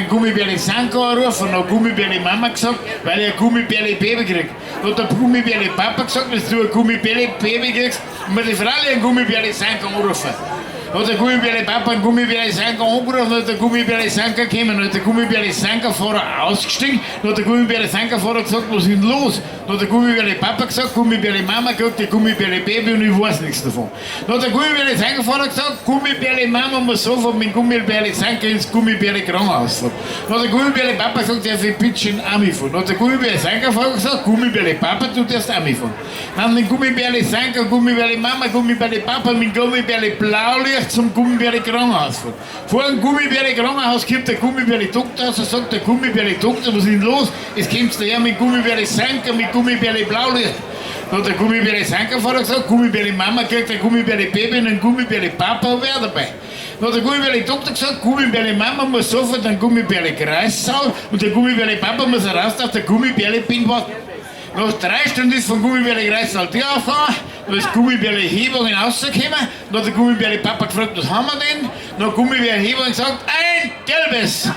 den Gummibärli Sanka angerufen, dann hat Gummibärli Mama gesagt, weil ich ein Gummibärli Baby krieg. Dann hat der Gummibärli Papa gesagt, dass du ein Gummibärli Baby kriegst und mir die Fralli einen Gummibärli Sanka anrufen. Hat der Gummibärli Papa einen Gummibärli Sanka angerufen, dann hat der Gummibärli Sanka gekommen, dann hat der Gummibärli Sanka Fahrer ausgestiegen, dann hat der Gummibärli Sanka Fahrer gesagt, was ist denn los? Dann hat der Gummibärli Papa gesagt, Gummibärli Mama kriegt die Gummibärli Baby und ich weiß nichts davon. Dann hat der Gummibärli Sanka Fahrer gesagt, Gummibärli Mama muss sofort mit dem Gummibärli Sanka ins Gummibärli Krankenhaus fahren. Dann hat der Gummibärli Papa gesagt, darf ich bitte schön auch mitfahren. Dann hat der Gummibärli Sanka Fahrer gesagt, Gummibärli Papa, du darfst auch mitfahren. Dann mit Gummibärli Sanka, Gummibärli Mama, Gummibärli Papa, mit Gummibärli Blaulicht zum Gummibärli Krankenhaus fahren. Vor dem Gummibärli Krankenhaus kommt der Gummibärli Doktor raus und sagt der Gummibärli Doktor, was ist denn los? Es kommt daher mit Gummibärli Sanka, mit Gummibärli Blaulicht. Dann hat der Gummibärli Sanka-Fahrer gesagt, Gummibärli Mama kriegt ein Gummibärli Baby und ein Gummibärli Papa hab ich auch dabei. Dann hat der Gummibärli Doktor gesagt, Gummibärli Mama muss sofort einen Gummibärli Kreissaal und der Gummibärli Papa muss raus, dass der Gummibärli bin warten. Nach 3 Stunden ist vom Gummibärli Kreissaal die Tür aufgegangen, da ist Gummibärli Hebwagen rausgekommen, dann hat der Gummibärli Papa gefragt, was haben wir denn? Dann hat Gummibärli Hebwagen gesagt, ein gelbes!